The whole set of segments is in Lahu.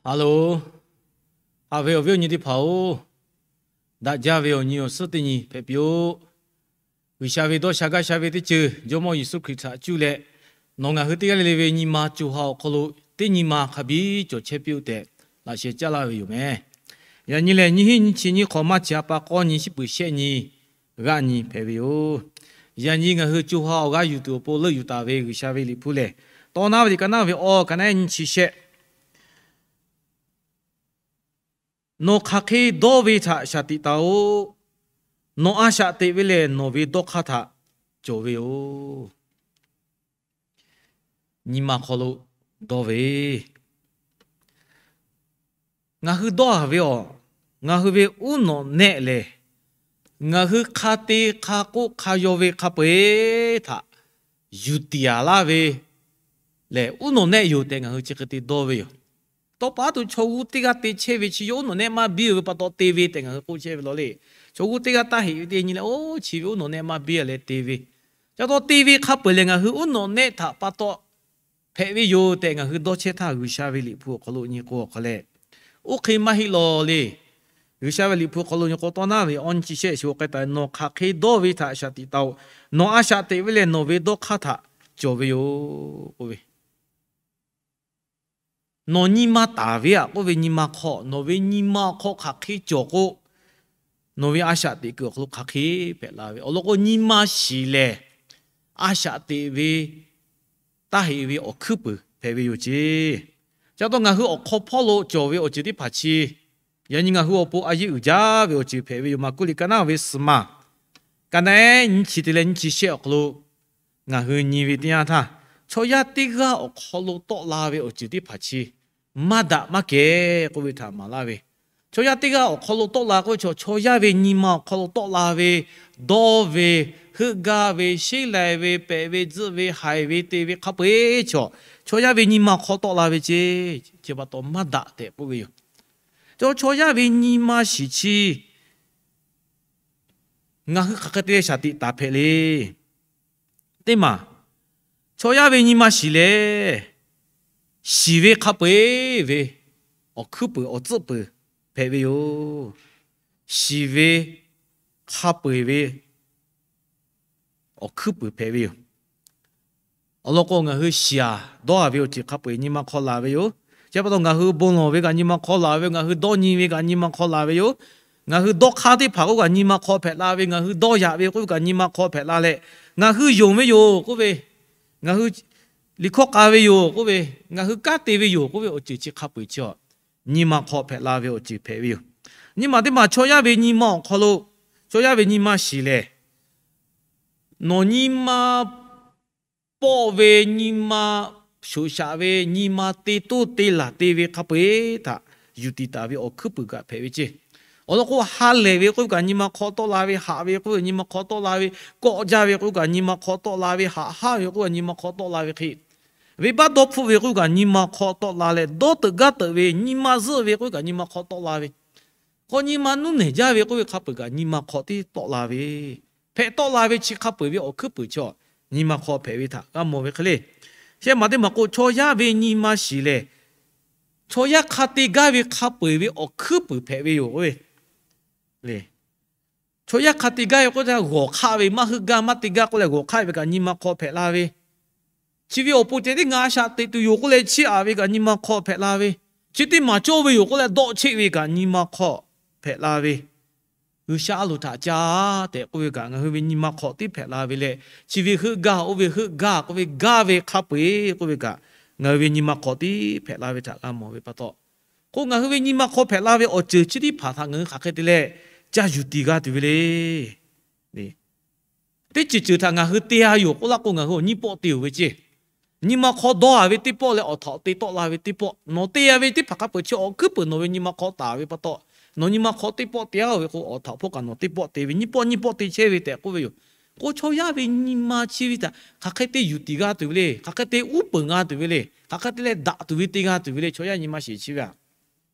Hello, haꞈ ve awˬ viˉ awˬ nyi teˇ hpaˍ-oˬ, daꞈ jaˇ ve awˬ nyi awˬ suhˉ teˇ nyi hpehꞈ piˇ-oˆ. G'uiˬsha ve dawˇ sha gaˇ sha ve teˇ ceuˬ Jawˇmawˇ Yeˍsuˆ Hkriꞈ htaꞈ cuˇ leh, nawˬ ngaˬ hui teˇ g'aˇ le le ve nyi ma co ha awˬ hk'aw lo teˇ nyi ma hk'a biˇ cawˬ chehˇ piˇ-oˆ tehꞈ laꞈ sheh caˉ laˇ ve yoˬ meh. Yaꞈ nyi lehˬ, nyiˇ hinˉ nyiˇ chi nyiˇ hk'awꞈ maˇ chi a pa k'awˇ nyi shiˉ puˍ shehˆ nyi g'aˆ nyi hpehꞈ ve yoˬ. Yaꞈ nyi ngaˬ hui co ha awˬ g'aˇ yuˬ tuˬ awˬ pon leuˆ yuˬ taˍ ve G'uiˬsha ve Liꞈ hpu lehˬ, Tawˇ naˉ ve liꞈ ka naˉ ve awˬ ka naˉ nyiˇ chi shehˆ, Nawˬ hk'aˬ hk'e dawˇ ve htaꞈ shaˍ tiꞈ taˍ-oꞈ. Nawˬ a shaꞈ teꞈ ve lehˬ, nawˬ ve dawˇ hk'aˇ htaꞈ cawˬ ve yoˬ. Nyi ma hk'aw lo dawˇ ve, ngaˬ hui dawˇ a ve awˬ, ngaˬ hui ve uˉ nawꞈ nehˆ lehˬ, ngaˬ hui hk'a te hk'a k'oˆ hk'a yaw ve hk'a peu-eˬ htaꞈ yuˬ tiˍ a laˇ ve lehˬ, uˉ nawꞈ nehˆ yoˬ tehꞈ ngaˬ hui chi hk'e te dawˇ ve yoˬ. Tawˇ pa tuˬ chaw g'uˇ teˇ g'aˇ te chehˇ ve chi yawˇ uˉ nawꞈ nehˆ maˇ biˇ ve pa taw te ve tehꞈ ngaˬ hui k'oˆ chehˇ ve law le. Chaw g'uˇ teˇ g'aˇ taˇ heꞈ ve teˇ nyi leh, oˇ chi ve uˉ nawꞈ nehˆ maˇ biˇ a leh te ve. Ca taw te ve hk'a peu-eˬ lehˬ, ngaˬ hui uˉ nawꞈ nehˆ htaꞈ pa taw hpehꞈ ve yoˬ tehꞈ ngaˬ hui dawˇ chehˇ htaˇ, G'uiˬsha ve Liꞈ hpu awˬ hk'aw lo nyi k'o awˬ hk'aw leh, oˇ hk'e maˇ heˆ law le. G'uiˬsha ve Liꞈ hpu awˬ hk'aw lo nyi k'o, Tawˇ naˉ ve awˬ nyi chi shehˆ shu k'ai taˍ, Nawˬ hk'aˬ hk'e dawˇ ve htaꞈ shaˍ tiꞈ taˍ-oꞈ. Nawˬ a shaꞈ teꞈ ve lehˬ, nawˬ ve dawˇ hk'aˇ htaꞈ cawˬ ve yoˬ k'oˆ ve. Nawˬ nyi ma taˍ ve aꞈ k'oˆ ve nyi ma hk'aw, nawˬ ve nyi ma awˬ hk'aw hk'aˬ hk'e cawˬ k'o, nawˬ ve a shaꞈ teꞈ kuiˬ awˬ hk'aw lo hk'aˬ hk'e hpehꞈ la ve. Awˬ lawn k'o, nyi ma shiˍ lehˬ, a shaꞈ teꞈ ve, taˇ heꞈ ve awˬ hkuiˉ puiˍ hpehꞈ ve yoˬ ceˇ. Ca taw ngaˬ hui awˬ hk'aw hpawˇ lo cawˬ ve awˬ ceuˬ teˇ hpaˍ chi, yaꞈ nyi ngaˬ hui awˬ pon a yeˇ uiˍ jaˇ ve awˬ ceuˬ hpehꞈ ve yoˬ. Maˍkuˆ liꞈ ka naˉ ve suhˍ ma, ka naˉ nyiˇ chi te leh nyiˇ chi shehˆ awˬ hk'aw lo ngaˬ hui nyi ve teˇ yanˇ htaˇ, chaw yaˇ teˇ g'aˇ awˬ hk'aw lo tawˆ la ve awˬ ceuˬ teˇ hpaˍ chi maˇ daꞈ maˇ kehˬ k'oˆ ve htaꞈ maˍ laˇ ve. Chaw yaˇ teˇ g'aˇ awˬ hk'aw lo tawˆ la k'oˆ ve chaw, chaw yaˇ ve nyi ma awˬ hk'aw lo tawˆ la ve, dawˇ ve, heuˆ gaˇ ve, sheˉ lai ve, pehꞈ ve, tzuhˆ ve, haiˬ ve, te ve hk'a peu-eˬ chaw, chaw yaˇ ve nyi ma awˬ hk'aw tawˆ la ve ceˇ. Chi pa taw maˇ daꞈ tehꞈ k'oˆ ve yoˬ. Chaw, chaw yaˇ ve nyi ma shiˍ chi ngaˬ hui hk'aˬ hk'e te leh shaˍ tiꞈ taˍ hpehꞈ le. Teˇ maˬ, chaw yaˇ ve nyi ma shiˍ lehˬ, shiˍ ve hk'a peu-eˬ ve awˬ hkuiˉ puiˍ awˬ tcuhˆ peuˬ hpehꞈ ve yoˬ. Shiˍ ve hk'a peu-eˬ ve awˬ hkuiˉ puiˍ hpehꞈ ve yoˬ. Awˬ lawn k'o, ngaˬ hui shiˍ a dawˇ a ve awˬ ceuˬ hk'a peu-eˬ nyi ma hk'aw laˬ ve yoˬ. Chi pa taw ngaˬ hui bon lawˬ ve kaꞈ nyi ma hk'aw laˬ ve yoˬ. Ngaˬ hui dawˇ nyi ve kaꞈ nyi ma hk'aw laˬ ve yoˬ. Ngaˬ hui dawˇ hk'aˇ teˇ hpaˍ k'oˆ kaꞈ nyi ma hk'aw hpehꞈ la ve, ngaˬ hui dawˇ yaꞈ ve k'oˆ ve kaꞈ nyi ma hk'aw hpehꞈ la leh, ngaˬ hui yonˍ ve yoˬ k'oˆ ve, ngaˬ hui liꞈ hkawˇ k'a ve yoˬ k'oˆ ve, ngaˬ hui kanˉ te ve yoˬ k'oˆ ve awˬ ceuˬ chi hk'a peu-eˬ chi a, nyi ma hk'aw hpehꞈ la ve awˬ ceuˬ hpehꞈ ve yoˬ. Nyi ma teˇ maˬ chaw yaˇ ve nyi ma awˬ hk'aw lo, chaw yaˇ ve nyi ma shiˍ lehˬ, nawˬ nyi ma pawˆ ve, nyi ma shoꞈ shaꞈ ve, nyi ma te toˇ te laˬ te ve hk'a peu-eˬ htaꞈ yuˬ tiˍ taˍ ve awˬ hkuiˉ puiˍ kaꞈ hpehꞈ ve ceˇ. Awˬ lawn k'o, ha lehˬ ve k'oˆ ve kaꞈ nyi ma hk'aw tawˆ la ve, haꞈ ve k'oˆ ve nyi ma hk'aw tawˆ la ve, kawˆ jaˇ ve k'oˆ ve kaꞈ nyi ma hk'aw tawˆ la ve, haꞈ haˉ ve k'oˆ ve nyi ma hk'aw tawˆ la ve hk'e, venˇbaˆ dawˇ hpfuhˆ ve k'oˆ ve kaꞈ nyi ma hk'aw tawˆ la leh, dawˇ teuꞈ gaˇ teuꞈ ve, nyi ma zuhˆ ve k'oˆ ve kaꞈ nyi ma hk'aw tawˆ la ve, k'awꞈ nyi ma nuˇ nehˬ jaˇ ve k'oˆ ve hk'a peu-eˬ kaꞈ nyi ma hk'aw tiˉ tawˆ la ve, hpehꞈ tawˆ la ve chi hk'a peu-eˬ ve awˬ hkuiˉ puiˍ chi a, nyi ma hk'aw hpehꞈ ve htaꞈ g'a mawˬ ve hk'e le. Shehˆ maˬ teˇ maˬ k'o, chaw yaˇ ve nyi ma shiˍ lehˬ, chaw yaˇ hk'a te gaˇ ve hk'a peu-eˬ ve awˬ hkuiˉ puiˍ hpehꞈ ve yoˬ k'oˆ ve le. Chaw yaˇ hk'a te gaˇ ve k'oˆ ve g'awˬ hk'aˆ ve, maˇ heuˆ gaˇ maˇ te gaˇ k'oˆ leh g'awˬ hk'aˆ ve kaꞈ nyi ma hk'aw hpehꞈ la ve, chi ve awˬ pon ceh tiˉ ngaˬ a shaꞈ teꞈ tuˬ yoˬ k'oˆ leh chiˇ aꞈ ve kaꞈ nyi ma hk'aw hpehꞈ la ve, chi teˇ maˬ cawˇ ve yoˬ k'oˆ leh dawˆ cheˆ ve kaꞈ nyi ma hk'aw hpehꞈ la ve, G'uiˬsha a loˍ htaꞈ ca tehꞈ k'oˆ ve kaꞈ ngaˬ hui ve nyi ma hk'aw tiˉ hpehꞈ la ve leh, chi ve heuˆ gaˇ oˇ ve heuˆ gaˇ k'oˆ ve gaˇ ve hk'a peu-eˬ k'oˆ ve kaꞈ, ngaˬ hui ve nyi ma hk'aw tiˉ hpehꞈ la ve htaꞈ g'a mawˬ ve pa taw, k'o ngaˬ hui ve nyi ma hk'aw hpehꞈ la ve awˬ ceuˬ chi teˇ hpaˍ htaꞈ ngaˬ hui hk'aˬ hk'e te leh ca yuˬ tiˍ g'a tuˬ ve le. Teˇ ceuˬ ceuˬ htaꞈ ngaˬ hui te a yoˬ k'oˆ laˇ k'o, ngaˬ hui awˬ nyiˇ pawˆ te-oˬ ve ceˇ. Nyi ma hk'aw dawˇ a ve teˇ pawˆ leh awˬ htaꞈ te tawˆ la ve teˇ pawˆ, nawˬ te a ve teˇ hpaˍ hk'a peu-eˬ chi awˬ hkuiˉ puiˍ nawˬ ve nyi ma hk'aw taˍ ve pa taw, nawˬ nyi ma hk'aw teˇ pawˆ te a ve k'o, awˬ htaꞈ hpawˇ kaꞈ nawˬ teˇ pawˆ te ve, nyiˇ pawˆ nyiˇ pawˆ te chehˇ ve tehꞈ k'oˆ ve yoˬ. K'o chaw yaˇ ve nyi ma chi ve htaꞈ hk'aˬ hk'e te yuˬ tiˍ g'a tuˬ ve le, hk'aˬ hk'e te uˉ peunˍ g'a tuˬ ve le, hk'aˬ hk'e te leh daꞈ tuˬ ve te g'a tuˬ ve le, chaw yaˇ nyi ma shiˍ chi ve a,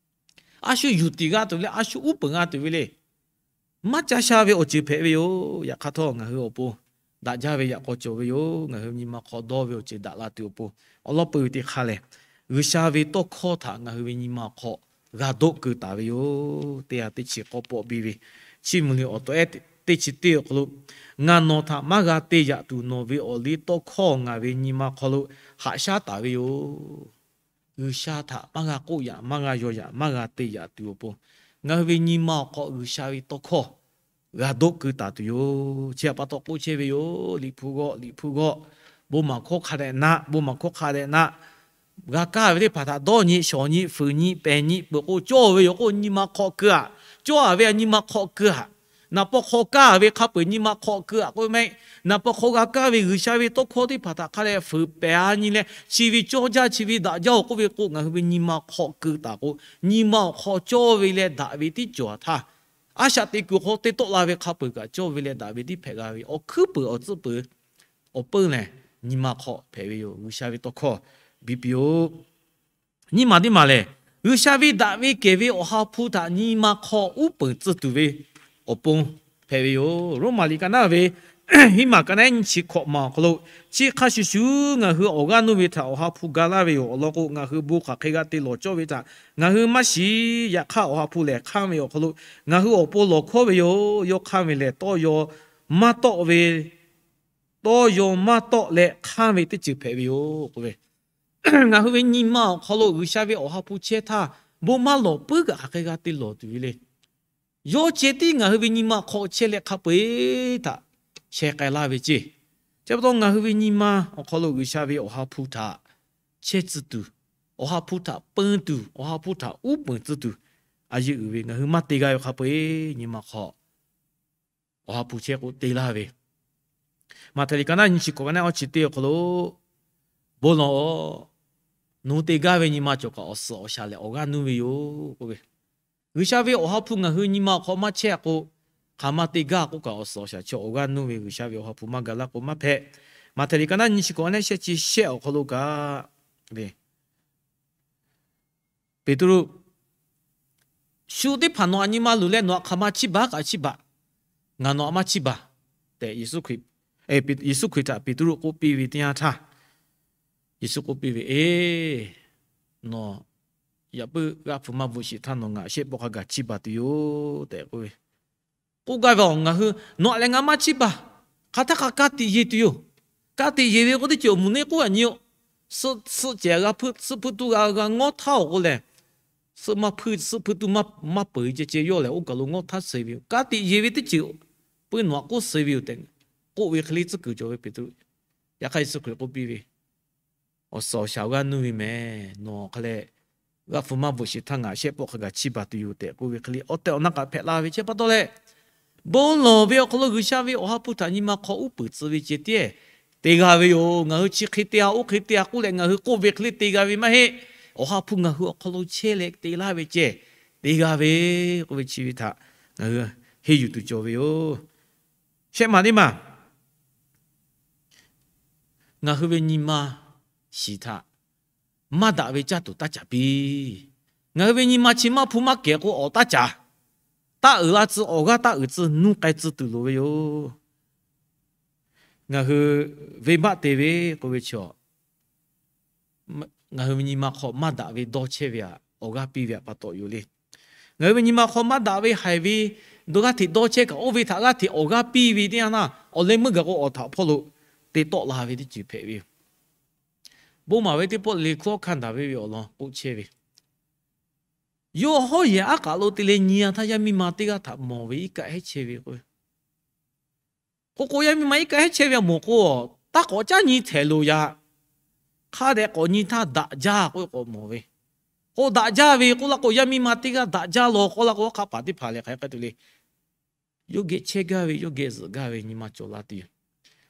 a shu yuˬ tiˍ g'a tuˬ ve le, a shu uˉ peunˍ g'a tuˬ ve le. Maˇ ca sha ve awˬ ceuˬ hpehꞈ ve yoˬ. Yaꞈ hk'aˇ htawˇ ngaˬ hui awˬ pon daꞈ jaˇ ve yaꞈ k'aw cawˬ ve yoˬ. Ngaˬ hui nyi ma hk'aw dawˇ ve awˬ ceuˬ daꞈ la tuˬ awˬ pon awˬ lawn peu ve teˇ hk'aˇ lehˬ, G'uiˬsha ve tawˇ hkawˇ htaꞈ ngaˬ hui ve nyi ma awˬ hk'aw g'a doˆ keu taˍ ve yoˬ. Teˇ ha teˇ chi k'awˇ pawˆ biˇ ve, chiˇ mvuh liꞈ awˬ tawꞈ ehˉ teˇ chi teˇ awˬ hk'aw lo, Ngaˬ nawˬ htaꞈ maˇ g'a te yaꞈ tuˬ, nawˬ ve awˬ liˇ tawˇ hkawˇ ngaˬ ve nyi ma hk'aw lo haꞈ shaˉ taˍ ve yoˬ. G'uiˬsha htaꞈ maˇ g'a k'oˆ yaꞈ, maˇ g'a yaw yaꞈ, maˇ g'a te yaꞈ tuˬ awˬ pon, ngaˬ hui ve nyi ma awˬ hk'aw G'uiˬsha ve tawˇ hkawˇ g'a doˆ keu taˍ tuˬ yoˬ. Chi htaꞈ pa taw k'oˆ chehˇ ve yoˬ. Liꞈ hpu g'awˇ, liꞈ hpu g'awˇ, bon maˍ hkawˇ hk'a dehꞈ naˆ, bon maˍ hkawˇ hk'a dehꞈ naˆ, g'a kaˇ ve teˇ hpaˍ htaꞈ dawˇ nyi, shawˍ nyi, fuiˍ nyi, pehˬ nyi peuˬ k'o, cawˇ ve yoˬ k'o, nyi ma hk'aw keu-aꞈ. Cawˇ-a ve nyi ma hk'aw keu-aꞈ. Naˍ paw hk'aw kaˇ ve hk'a peu-eˬ nyi ma hk'aw keu-aꞈ k'oˆ ve maˇ heˆ. Naˍ paw hk'aw g'a kaˇ ve G'uiˬsha ve tawˇ hkawˇ teˇ hpaˍ htaꞈ hk'a dehꞈ fuiˍ pehˬ-a nyi leh, chi ve cawˇ jaˇ, chi ve daꞈ jaˇ-oˬ k'oˆ ve k'o, ngaˬ hui ve nyi ma hk'aw keu taˍ k'o, nyi ma awˬ hk'aw cawˇ ve leh daꞈ ve tiˉ cawˬ-a htaˇ, a shaꞈ teꞈ kuiˬ hk'aw te tawˆ la ve hk'a peu-eˬ kaꞈ cawˇ ve leh daꞈ ve tiˉ hpehꞈ g'a ve, awˬ hkuiˉ peuˬ awˬ tcuhˉ peuˬ awˬ peunˇ lehˬ, nyi ma hk'aw hpehꞈ ve yoˬ. G'uiˬsha ve tawˇ hkawˇ biˇ piˇ-oˆ. Nyiˇ maˬ teˇ maˬ lehˬ, G'uiˬsha ve daꞈ ve kehˬ ve Awˬ ha hpu htaꞈ nyi ma hk'aw uˉ peunˍ tcuh tuˬ ve awˬ pon hpehꞈ ve yoˬ. Roˉmaꞈ liꞈ ka naˆ ve hiˉ maˬ ka naˆ nyiˇ chi hkawꞈ maˬ awˬ hk'aw lo, chi hk'a shuˍ shuˍ ngaˬ hui awˬ g'aˇ nuˇ ve htaꞈ Awˬ ha hpu ga laˇ ve yoˬ. Awˬ lawn k'o, ngaˬ hui bon hk'aˬ hk'e g'a te lawˬ cawˇ ve htaꞈ ngaˬ hui maˇ shiˍ. Yaꞈ hk'aˇ, Awˬ ha hpu lehˬ hk'anˇ ve awˬ hk'aw lo ngaˬ hui awˬ pon lawˬ hkawˉ ve yoˬ. Yawˇ hk'anˇ ve lehˬ, tawˇ yaw maˇ tawˆ ve, tawˇ yaw maˇ tawˆ leh hk'anˇ ve teˇ ceuˬ hpehꞈ ve yoˬ k'oˆ ve, ngaˬ hui ve nyi ma awˬ hk'aw lo G'uiˬsha ve Awˬ ha hpu chehˇ htaˇ, bon maˇ lawˬ puiˉ kaꞈ hk'aˬ hk'e g'a te lawˬ tuˬ ve le. Yawˇ ceh tiˉ ngaˬ hui ve nyi ma hk'aw chehˇ leh hk'a peu-eˬ htaꞈ sheh k'ai laˇ ve ceˇ. Chi pa taw ngaˬ hui ve nyi ma awˬ hk'aw lo G'uiˬsha ve Awˬ ha hpu htaꞈ chehˇ tcuh tuˬ, Awˬ ha hpu htaꞈ peun tuˬ, Awˬ ha hpu htaꞈ uˉ peunˍ tcuh tuˬ, a yeˇ uiˍ ve ngaˬ hui maˇ te g'a ve hk'a peu-eˬ nyi ma hk'aw Awˬ ha hpu chehˇ k'o te laˇ ve. Maꞈhtehˍ liꞈ ka naˆ nyiˇ chi hkawꞈ ka naˆ awˇ chi teˇ awˬ hk'aw lo, bon lawˬ-oꞈ, nawˬ hui te gaˇ ve nyi ma cawˬ kaꞈ awˬ suhˍ awˬ shaˍ lehˬ awˬ g'aˇ nuˇ ve yoˬ k'oˆ ve, G'uiˬsha ve Awˬ ha hpu ngaˬ hui nyi ma awˬ hk'aw maˇ chehˇ k'o, hk'aˬ ma te gaˇ k'oˆ kaꞈ awˬ suhˍ awˬ shaˍ chi awˬ g'aˇ nuˇ ve, G'uiˬsha ve Awˬ ha hpu maˇ ga laˇ k'o maˇ hpehꞈ. Maꞈhtehˍ liꞈ ka naˆ nyiˇ chi hkawꞈ ka naˆ shehˆ chi shehˆ awˬ hk'aw lo kaꞈ, Peˍtruˆ, shu teˇ hpaˍ nawˬ aꞈ nyi ma luˬ leh nawˬ aꞈ hk'aˬ ma chiˇ baˬ kaꞈ chiˇ baˬ, ngaˬ nawˬ aꞈ maˇ chiˇ baˬ tehꞈ, Yeˍsuˆ Hkriꞈ htaꞈ Peˍtruˆ k'oˆ piˇ ve teˇ yanˇ htaˇ, Yeˍsuˆ k'oˆ piˇ ve, Eˬ, nawˬ yaꞈ puiˉ g'aˆ hpu maˇ bvuhꞈ sheˍ htaˇ nawˬ ngaˬ shehˆ pawˆ hk'a gaˬ chiˇ baˬ tuˬ yoˬ tehꞈ k'oˆ ve, k'oˆ gaˇ ve, Awˬ, ngaˬ hui nawˬ aꞈ leh ngaˬ maˇ chiˇ baˬ. Hk'aˬ htaˇ hk'a ka tiꞈ yeˬ tuˬ yoˬ. Ka tiꞈ yeˬ ve k'o teˇ ceuˬ awˬ moˍ neˇ k'oˆ a nyi-oˬ, suhˆ suhˆ cehˬ g'a hpuiˇ suhˆ hpuiˇ tuˇ g'a g'a ngawˇ htaˇ-oˬ k'o lehˬ, suhˆ maˇ hpuiˇ suhˆ hpuiˇ tuˇ maˇ peuˬ ceh ceh yawˇ lehˬ oˇ kaˬ lo ngawˇ htaˇ suh ve yoˬ. Ka tiꞈ yeˬ ve teˇ ceuˬ puiˇ nawˬ aꞈ k'oˆ suh ve yoˬ tehꞈ k'oˆ ve hk'e le tcuhˉ kuiˬ cawˬ ve Peˍtruˆ. Yaꞈ hk'aˇ Yeˍsuˆ Hkriꞈ k'oˆ piˇ ve, Awˬ suhˍ awˬ shaˍ awˬ g'aˇ nuˇ ve mehˍ. Nawˬ hk'a leh g'aˆ hpu maˇ bvuhꞈ sheˍ htaˇ ngaˬ shehˆ pawˆ hk'a gaˬ chiˇ baˬ tuˬ yoˬ tehꞈ k'oˆ ve hk'e le awˬ tehˬ awˬ na kaꞈ hpehꞈ la ve. Chi pa taw leh, bon lawˬ ve awˬ hk'aw lo G'uiˬsha ve Awˬ ha hpu htaꞈ nyi ma hk'aw uˉ peunˍ tcuh ve ceh tiˉ te g'a ve yoˬ. Ngaˬ hui chi hk'e te-a, oˇ hk'e te-a k'oˆ leh ngaˬ hui k'oˆ ve hk'e le te g'a ve maˇ heˆ. Awˬ ha hpu ngaˬ hui awˬ hk'aw lo chehˇ leh te laˇ ve ceh te g'a ve k'oˆ ve chi ve htaꞈ ngaˬ hui henˇ yuˬ tuˬ cawˬ ve yoˬ. Shehˆ maˬ teˇ maˬ, ngaˬ hui ve nyi ma shiˍ htaꞈ maˇ daꞈ ve caˇ tuˬ taˇ caˍ piˇ. Ngaˬ hui ve nyi ma chi maˇ hpu maˇ kehˬ k'o awˬ taˇ caˍ. Taˇ uiˍ la tcuh, awˬ g'aˇ taˇ uiˍ tcuh, nuˇ k'ai tcuh tuˬ loˍ ve yoˬ. Ngaˬ hui venˇbaˆ te ve k'oˆ ve chaw, ngaˬ hui ve nyi ma hk'aw maˇ daꞈ ve dawˇ chehˇ ve htaꞈ awˬ g'aˇ piˇ ve htaꞈ pa taw yoˬ le. Ngaˬ hui ve nyi ma hk'aw maˇ daꞈ ve haiˬ ve, g'aˇ hteꞈ dawˇ chehˇ kaꞈ oˇ ve htaꞈ g'aˇ hteꞈ awˬ g'aˇ piˇ ve teˇ yanˇ naˇ, awˬ leh meuˇ gaˬ k'o awˬ htaꞈ hpawˇ lo te tawˆ la ve teˇ ceuˬ hpehꞈ ve yoˬ. Bon maˍ ve teˇ pawˆ le hkuˇ awˬ hkanˇ daꞈ ve ve awˬ lawn k'oˆ chehˇ ve, yawˇ hawˉ yehˬ aˉ k'aꞈ lo te leh nyi-a htaˇ yaˇ miˇ ma teˇ g'aˇ htaꞈ mawˬ ve iˉ kaˆ hehˉ chehˇ ve k'o, k'o k'o yaˇ miˇ ma iˉ kaˆ hehˉ chehˇ ve htaꞈ mawˬ k'o, taˇ k'awꞈ caˉ nyi htehꞈ loˬ yaꞈ. Hk'a dehꞈ k'awꞈ nyi htaˇ daꞈ jaˇ k'oˆ ve k'awꞈ mawˬ ve. K'o daꞈ jaˇ ve k'oˆ la k'o, yaˇ miˇ ma teˇ g'aˇ daꞈ jaˇ law k'oˆ la k'o, hk'aˆ paˍ teˇ hpaˍ lehˬ hk'aˬ hk'e k'ai tuˬ le. Yawˇ geh chehˇ gaˇ ve, yawˇ geh zuhꞈ gaˇ ve nyi ma cawˬ la tuˬ yoˬ.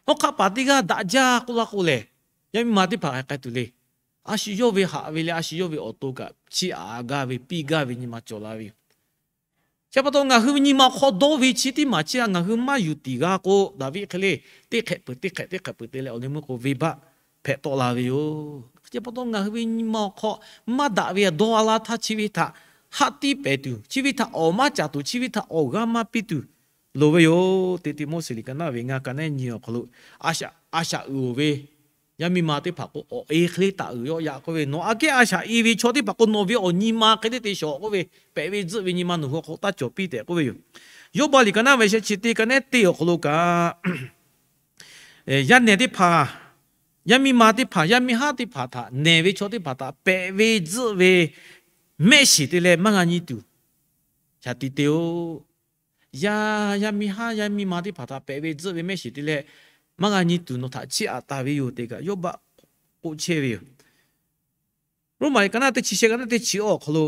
Hawˉ hk'aˆ paˍ teˇ g'aˇ daꞈ jaˇ k'oˆ la k'o lehˬ, yaˇ miˇ ma teˇ hpaˍ hk'aˬ hk'e k'ai tuˬ le. A shu yawˇ ve haꞈ ve leh a shu yawˇ ve awˬ to kaꞈ chiˇ aꞈ gaˇ ve, piˇ gaˇ ve nyi ma cawˬ la ve yoˬ. Chi pa taw ngaˬ hui ve nyi ma hk'aw dawˇ ve chi teˇ maˬ chi htaꞈ ngaˬ hui maˇ yuˬ tiˍ g'a k'o, Daˍviˆ hk'e le teˇ hk'ehꞈ peuˬ teˇ hk'ehꞈ teˇ hk'ehꞈ peuˬ te leh awˬ leh meuˇ k'o venˇbaˆ hpehꞈ tawˆ la ve yoˬ. Chi pa taw ngaˬ hui ve nyi ma awˬ hk'aw maˇ daꞈ ve htaꞈ dawˇ a la htaˇ chi ve htaꞈ haˆ tiˉ pehˍ tuˬ, chi ve htaꞈ awˍ maˇ caˍ tuˬ, chi ve htaꞈ awˬ g'aˇ maˇ piˇ tuˬ loˍ ve yoˬ. Teˇ Tiˆmoˉseˍ liꞈ ka naˆ ve ngaˇ ka naˆ nyi awˬ hk'aw lo a shaꞈ uiˍ oˬ ve Yaˇ miˇ ma teˇ hpaˍ k'o, awˬ e hk'e le taˍ uiˍ ve aꞈ yaꞈ k'oˆ ve, nawˬ aꞈ kehˉ a shaꞈ e ve chaw teˇ hpaˍ k'o, nawˬ ve awˬ nyi ma hk'e le te shawˍ k'oˆ ve, pehꞈ ve tzuhˆ ve nyi ma nawˬ hui awˬ hk'aw lo taˇ cawˬ piˇ tehꞈ k'oˆ ve yoˬ. Yawˇbaˆ liꞈ ka naˉ ve sheh chi teˇ ka nehˉ teˇ awˬ hk'aw lo kaꞈ, yaˇ nehˬ teˇ hpaˍ, yaˇ miˇ ma teˇ hpaˍ, yaˇ miˇ haˉ teˇ hpaˍ htaꞈ, nehˬ ve chaw teˇ hpaˍ htaꞈ pehꞈ ve tzuhˆ ve mehˆ shiˍ te leh maˇ g'a nyi tuˬ shaˍ tiꞈ te-oˬ. Yaˇ, yaˇ miˇ haˉ yaˇ miˇ ma teˇ hpaˍ htaꞈ pehꞈ ve tzuhˆ ve mehˆ shiˍ te leh maˇ g'a nyi tuˬ nawˬ htaꞈ chiˇ aꞈ taˍ ve yoˬ tehꞈ kaꞈ Yawˇbaˆ k'oˆ chehˇ ve yoˬ. Roˉmaꞈ ka naˉ teˇ chi sheh ka naˉ teˇ chi awˬ hk'aw lo,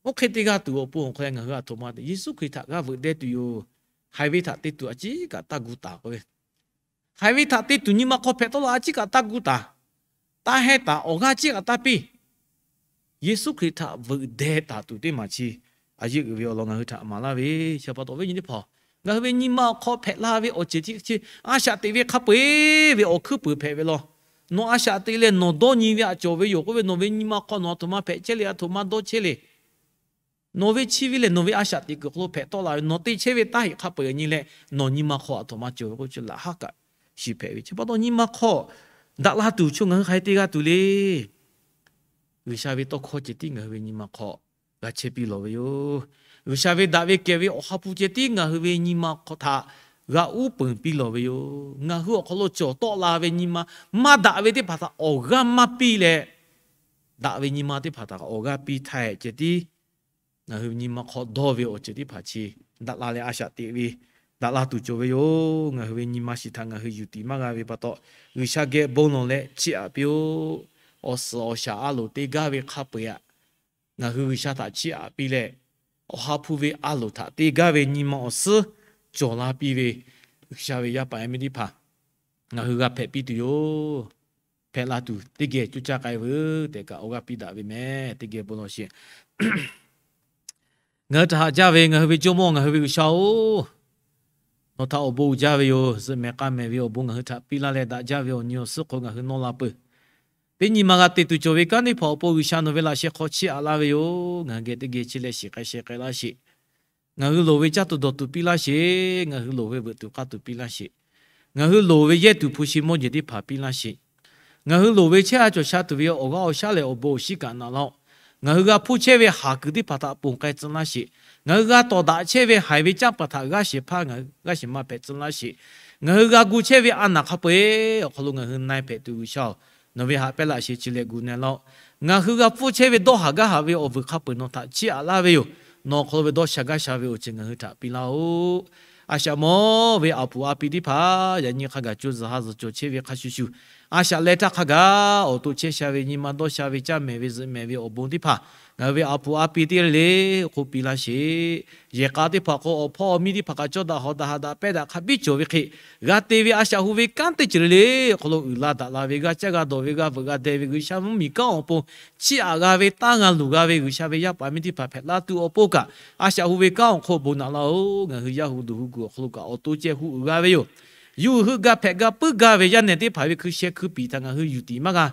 oˇ hk'e te g'a tuˬ awˬ pon awˬ hk'aw lo ngaˬ hui a htoꞈ ma te Yeˍsuˆ Hkriꞈ htaꞈ g'a veuꞈ deh tuˬ yoˬ. Haiˬ ve htaꞈ te tuˬ a ciˉ kaꞈ taˇ gu taˍ k'oˆ ve, haiˬ ve htaꞈ te tuˬ nyi ma hk'aw hpehꞈ tawˆ la a ciˉ kaꞈ taˇ gu taˍ, taˇ heh taˍ, awˬ g'aˇ ciˉ kaꞈ taˇ piˇ. Yeˍsuˆ Hkriꞈ htaꞈ veuꞈ deh taˍ tuˬ teˇ maˬ chi a yeˇ uiˍ ve awˬ lawn ngaˬ hui htaꞈ maˍ laˇ ve, chi pa taw viˉ nyi teˇ hpaˍ, ngaˬ hui ve nyi ma awˬ hk'aw hpehꞈ la ve awˬ ceuˬ chi a shaꞈ teꞈ ve hk'a peu-eˬ ve awˬ hkuiˉ puiˍ hpehꞈ ve law. Nawˬ a shaꞈ teꞈ leh nawˬ dawˇ nyi ve aꞈ cawˬ ve yoˬ k'oˆ ve, nawˬ ve nyi ma hk'aw nawˬ a htoꞈ ma hpehꞈ chehˇ le, a htoꞈ ma dawˇ chehˇ le. Nawˬ ve chi ve lehˬ, nawˬ ve a shaꞈ teꞈ kuiˬ hk'aw lo hpehꞈ tawˆ la ve, nawˬ te chehˇ ve taˇ heꞈ hk'a peu-eˬ nyi leh, nawˬ nyi ma hk'aw a htoꞈ ma cawˬ ve k'oˆ chi laꞈ haˉ kaꞈ shiˍ hpehꞈ ve. Chi pa taw nyi ma hk'aw daꞈ la tuˬ chaw ngaˬ hui hk'aˬ hk'e te g'a tuˬ le. G'uiˬsha ve tawˇ hkawˇ ceh tiˉ ngaˬ hui ve nyi ma hk'aw g'a chehˇ piˇ lawˬ ve yoˬ. G'uiˬsha ve daꞈ ve kehˬ ve Awˬ ha hpu ceh tiˉ ngaˬ hui ve nyi ma hk'aw htaꞈ g'a uˉ peunˍ piˇ lawˬ ve yoˬ. Ngaˬ hui awˬ hk'aw lo cawˬ tawˆ la ve nyi ma, maˇ daꞈ ve teˇ hpaˍ htaꞈ awˬ g'aˇ maˇ piˇ leh, daꞈ ve nyi ma teˇ hpaˍ htaꞈ awˬ g'aˇ piˇ htaˇ ceh tiˉ ngaˬ hui nyi ma hk'aw dawˇ ve awˬ ceuˬ teˇ hpaˍ chi daꞈ la leh a shaꞈ teꞈ ve, daꞈ la tuˬ cawˬ ve yoˬ. Ngaˬ hui ve nyi ma shiˍ htaꞈ ngaˬ hui yuˬ tiˍ maˇ g'a ve pa taw, G'uiˬsha geh bon lawˬ leh chiˇ aꞈ piˇ-oˆ. Awˬ suhˍ awˬ shaˍ a loˍ te gaˇ ve hk'a peu-eˬ aꞈ, ngaˬ hui G'uiˬsha htaꞈ chiˇ aꞈ piˇ leh, Awˬ ha hpu ve a loˍ htaꞈ te gaˇ ve nyi ma awˬ suhˉ cawˬ la piˇ ve, G'uiˬsha ve yaˇ paˍ yaˇ miˇ teˇ hpaˍ ngaˬ hui g'a hpehꞈ piˇ tuˬ yoˬ. Hpehꞈ la tuˬ teˇ geh coˇ caˇ k'ai veuˬ tehꞈ kaꞈ awˬ g'aˇ piˇ daꞈ ve meh. Teˇ geh bon lawˬ sheˍ. Ngaˬ hui htaꞈ haꞈ jaˇ ve ngaˬ hui ve Jawˇmawˇ, ngaˬ hui ve G'uiˬsha-oˬ, nawˬ htaꞈ awˬ bon uiˍ jaˇ ve yoˬ. Zuhꞈ mehˍ k'a mehˍ ve awˬ bon ngaˬ hui htaꞈ piˇ laˇ leh daꞈ jaˇ ve awˬ nyi awˬ suhˉ hk'aw ngaˬ hui nawˇ la peuˬ. Teˇ nyi ma g'a te tuˬ cawˬ ve kanˉ teˇ hpaˍ awˬ pon G'uiˬsha nawˬ ve laꞈ sheh hk'aw chiˇ aꞈ laˇ ve yoˬ. Ngaˬ hui geh teˇ geh chehˇ leh shiˍ k'ai sheh k'ai laˇ sheˍ. Ngaˬ hui loˍ ve caˇ tuˬ dawˬ tuˬ piˇ laˇ sheˍ. Ngaˬ hui loˍ ve veuꞈ tuˬ k'aˇ tuˬ piˇ laˇ sheˍ. Ngaˬ hui loˍ ve yehˇ tuˬ hpu shi mawˇ jeˬ teˇ hpaˍ piˇ laˇ sheˍ. Ngaˬ hui loˍ ve chehˇ a cawˬ sha tuˬ ve awˬ g'aˇ awˬ shaˉ leh awˬ bon awˬ shinˉ kaꞈ naꞈ laˇ-oˆ. Ngaˬ hui g'a hpuˇ chehˇ ve haˍ kuiˬ teˇ hpaˍ htaꞈ ponˬ k'ai tcuh laˇ sheˍ. Ngaˬ hui g'a tawˍ daꞈ chehˇ ve haiˬ ve canˇ paˍ htaꞈ g'aˇ shehˍ hpaˇ g'aˇ shehˍ ma hpehꞈ tcuh laˇ sheˍ. Ngaˬ hui g'a gu chehˇ ve a naˬ hk'a peu-eˬ awˬ hk'aw lo ngaˬ hui na-e hpehꞈ tuˬ G'uiˬsha-oˬ, nawˬ ve haꞈ pehnˇ laꞈ sheh chi leh gu na laˇ-oˆ. Ngaˬ hui g'a hpuˇ chehˇ ve dawˇ haˍ gaˇ haˍ ve awˬ vuiˬ hk'a peu-eˬ nawˬ htaꞈ chiˇ aꞈ laˇ ve yoˬ. Nawˬ awˬ hk'aw lo ve dawˇ sha gaˇ sha ve awˬ ceuˬ ngaˬ hui htaꞈ piˇ laˇ-oˆ. A shaꞈ mawˇ ve a puˍ a pi teˇ hpaˍ yaꞈ nyi hk'a gaˬ co zuhˬ ha zuhˬ cawˬ chehˇ ve hk'a shuˍ shuˍ, a shaꞈ leh htaˇ hk'a gaˬ awˬ to chehˇ sha ve nyi ma dawˇ sha ve caˇ mehˍ ve zuhꞈ mehˍ ve awˬ bon teˇ hpaˍ ngaˬ hui ve a puˍ a pi teˇ g'aˇ le le k'oˆ piˇ laˇ sheˍ. Yehˬ k'a teˇ hpaˍ k'o awˬ hpawˇ awˬ miˇ teˇ hpaˍ kaꞈ cawˇ daꞈ hawˍ daꞈ haꞈ daꞈ pehnˇ daꞈ hk'a biˇ cawˬ ve hk'e, g'a te ve a shaꞈ hu ve kanˉ teˇ ceuˬ le le awˬ hk'aw lo uiˍ la daꞈ la ve, g'a caˇ g'a dawˬ ve, g'a veuꞈ g'a deh ve, G'uiˬsha mvuhˇmiˬ kanˉ awˬ pon chiˇ aꞈ g'a ve, tanˇ g'a luˬ g'a ve G'uiˬsha ve yaˇ paˍ miˇ teˇ hpaˍ hpehꞈ laˇ tuˬ awˬ pon kaꞈ, a shaꞈ hu ve kanˉ awˬ hk'aw bon naꞈ laˇ-oˆ. Ngaˬ hui yaˇ hu duˬ hu kuiˬ awˬ hk'aw lo kaꞈ awˬ to ceh hu uiˍ g'a ve yoˬ. Yuˇ uiˍ heuˆ gaˇ hpehꞈ gaˇ puiˉ gaˇ ve yaˇ nehˬ teˇ hpaˍ ve hkui sheh hkui piˍ htaꞈ ngaˬ hui yuˬ tiˍ maˇ g'a.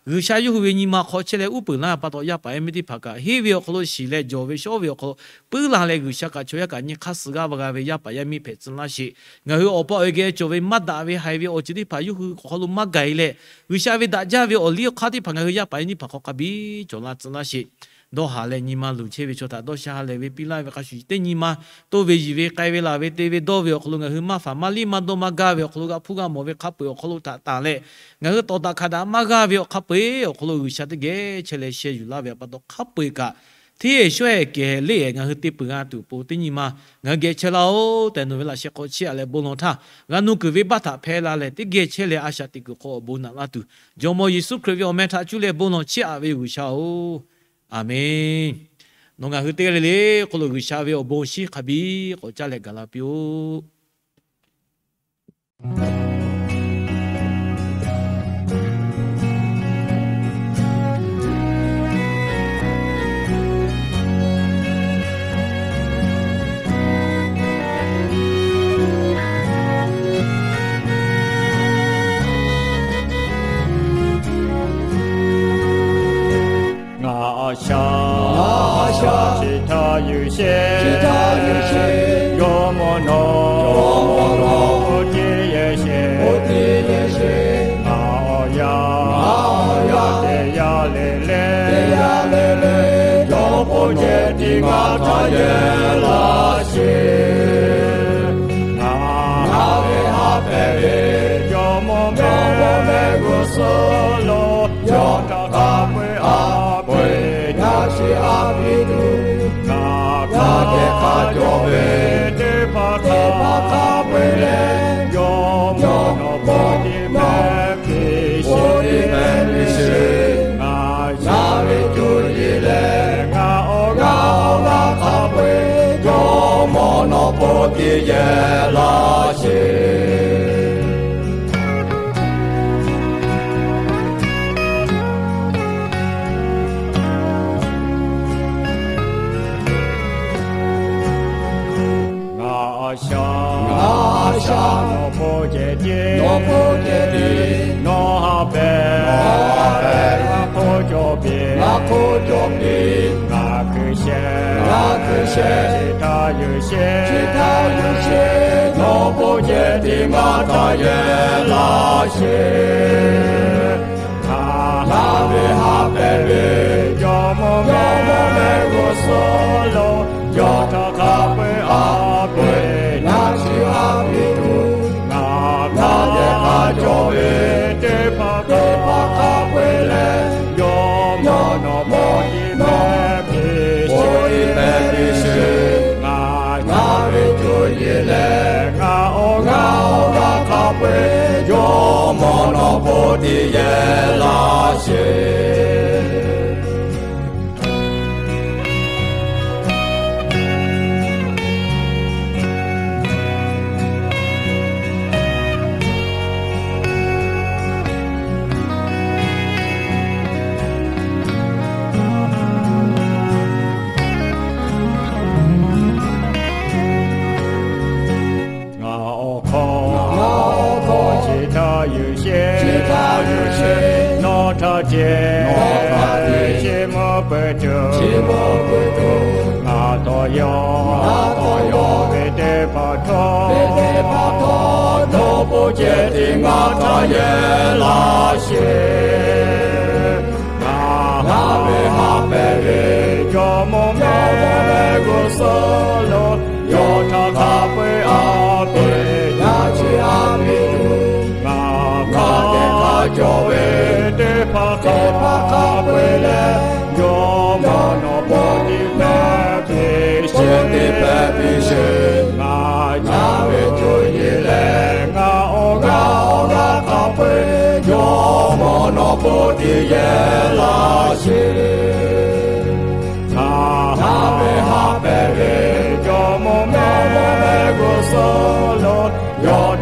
G'uiˬsha yawˇ hui ve nyi ma hk'aw chehˇ leh uˉ peunˍ laˇ pa taw, yaˇ paˍ yaˇ miˇ teˇ hpaˍ kaꞈ henˇ ve awˬ hk'aw lo shiˍ leh jawˬ ve shawˉ ve awˬ hk'aw lo puiˉ la leh, G'uiˬsha kaꞈ chaw yaˇ kaꞈ nyi hk'aˇ suh g'aˇ va g'a ve yaˇ paˍ yaˇ miˇ hpehꞈ tcuh laˇ sheˍ. Ngaˬ hui awˬ pa awˬ e geh cawˬ ve maˇ daꞈ ve haiˬ ve awˬ ceuˬ teˇ hpaˍ yawˇ hui awˬ hk'aw lo maˇ gaˬ-e leh, G'uiˬsha ve daꞈ jaˇ ve awˬ liˇ awˬ hk'aˇ teˇ hpaˍ ngaˬ hui yaˇ paˍ yaˇ nyiˇ hpaˍ hk'aw hk'a biˇ cawˬ la tcuh laˇ sheˍ. Dawˇ haˍ leh nyi ma luˬ chehˇ ve chaw htaꞈ dawˇ sha ha lehˬ ve piˇ laˇ ve hk'a shuˍ shuˍ, teˇ nyi ma toˇ ve yiˬ ve k'ai ve laˬ ve te ve dawˇ ve awˬ hk'aw lo ngaˬ hui maˇ faˍ maˇ liˇ maˇ dawˇ maˇ gaˇ ve awˬ hk'aw lo g'a hpuˇ g'a mawˬ ve hk'a peu-eˬ awˬ hk'aw lo htaꞈ tanˬ leh, ngaˬ hui tawˍ daꞈ hkanˍ daꞈ maˇ g'aˇ ve awˬ hk'a peu-eˬ awˬ hk'aw lo G'uiˬsha teˇ geh chehˇ leh sheh yuˬ laˇ ve pa taw, hk'a peu-eˬ kaꞈ hteˇ shawˉ-ehˍ kehˬ leˇ-ehˍ ngaˬ hui te peuˬ g'a tuˬ awˬ pon teˇ nyi ma ngaˬ hui geh chehˇ laˇ-oˆ tehꞈ nawˬ ve laꞈ sheh hk'aw chiˇ aꞈ leh bon lawˬ htaˇ, g'a nuˇ kuiˬ venˇbaˆ htaꞈ hpehˇ la leh teˇ geh chehˇ leh a shaꞈ teꞈ kuiˬ hk'aw awˬ bon naꞈ laˇ tuˬ, Jawˇmawˇ Yeˍsuˆ Hkriꞈ ve awˬ meh htaꞈ cuˇ leh bon lawˬ chiˇ aꞈ ve G'uiˬsha-oˬ, Aˍ menˍ. Nawˬ ngaˬ hui teˇ g'aˇ le le hk'aw lo G'uiˬsha ve awˬ bon awˬ shinˉ hk'a biˇ k'awꞈ caˇ leh gaˬ la piˇ-oˆ. Ngaˬ a shaꞈ, ngaˬ a shaꞈ, chi htaꞈ yuˬ sheˍ, chi htaꞈ yuˬ sheˍ, Jawˇmawˇ nawˬ, Jawˇmawˇ nawˬ, oˇ teˇ yehˬ sheˍ. htaˇ yehˬ laˇ sheˍ. Ngaˬ ve haꞈ pehnˇ ve jawˇ mawˇ mehˆ g'uˇ suhˍ lo, yawˇ htaꞈ hk'a peu-eˬ a peu-eˬ yaˇ chi a piˇ tuˬ, ngaˬ hk'a geh hk'a cawˬ ve teˇ hpaˍ hk'a peu-eˬ leh, yawˇ mawˇ nawˬ bon tiꞈ mehˆ piˇ sheˍ, bon tiꞈ mehˆ piˇ sheˍ. Ngaˬ yaˇ ve cuˇ yiˍ leh ngaˬ awˬ g'aˇ awˬ g'aˇ hk'a peu-eˬ, jawˇ mawˇ nawˬ bon tiꞈ yehˬ laˇ sheˍ. Ngaˬ a shaꞈ, ngaˬ a shaꞈ, nawˬ hpawˇ ceh tiˉ, nawˬ hpawˇ ceh tiˉ, nawˬ haꞈ pehnˇ, nawˬ haꞈ pehnˇ, ngaˬ hk'oˆ cawˬ piˇ, ngaˬ hk'oˆ cawˬ piˇ, ngaˬ hkui shehˍ, ngaˬ hkui shehˍ, chi htaꞈ yuˬ sheˍ, chi htaꞈ yuˬ sheˍ, nawˬ hpawˇ ceh tiˉ maˇ htaꞈ yehˬ laˇ sheˍ. Ngaˬ ve haꞈ pehnˇ ve jawˇ mawˇ mehˆ g'uˇ suhˍ lo, yawˇ htaꞈ hk'a peu-eˬ a peu-eˬ yaˇ chi a piˇ tuˬ, ngaˬ hk'a geh hk'a cawˬ ve teˇ hpaˍ hk'a peu-eˬ leh, yawˇ mawˇ nawˬ bon tiꞈ mehˆ piˇ sheˍ, bon tiꞈ mehˆ piˇ sheˍ. Ngaˬ yaˇ ve cuˇ yiˍ leh ngaˬ awˬ g'aˇ awˬ g'aˇ hk'a peu-eˬ, yawˇ mawˇ nawˬ bon tiꞈ yehˬ laˇ sheˍ. Ngaˬ awˬ hk'aw, ngaˬ awˬ hk'aw chi htaꞈ yuˬ sheˍ, chi htaꞈ yuˬ sheˍ, nawˬ htaꞈ ceh, nawˬ htaꞈ ceh, chi mvuh peuˬ tuˬ, chi mvuh peuˬ tuˬ, ngaˬ tawˍ yaw, ngaˬ tawˍ yaw ve teˇ hpaˍ htawˇ, ve teˇ hpaˍ htawˇ, nawˬ hpawˇ ceh tiˉ ngaˬ htaꞈ yehˬ laˇ sheˍ. Ngaˬ haꞈ ve haꞈ pehnˇ ve jawˇ mawˇ mehˆ g'uˇ suhˍ lo, yawˇ htaꞈ hk'a peu-eˬ a peu-eˬ yaˇ chi a piˇ tuˬ, ngaˬ hk'a geh hk'a cawˬ ve teˇ hpaˍ hk'a peu-eˬ leh, yawˇ mawˇ nawˬ bon tiꞈ mehˆ piˇ sheˍ, bon tiꞈ mehˆ piˇ sheˍ. Ngaˬ yaˇ ve cuˇ yiˍ leh ngaˬ awˬ g'aˇ awˬ g'aˇ hk'a peu-eˬ, yawˇ mawˇ nawˬ bon tiꞈ yehˬ laˇ sheˍ. Ngaˬ haꞈ ve haꞈ pehnˇ ve jawˇ mawˇ mehˆ g'uˇ suhˍ lo, yawˇ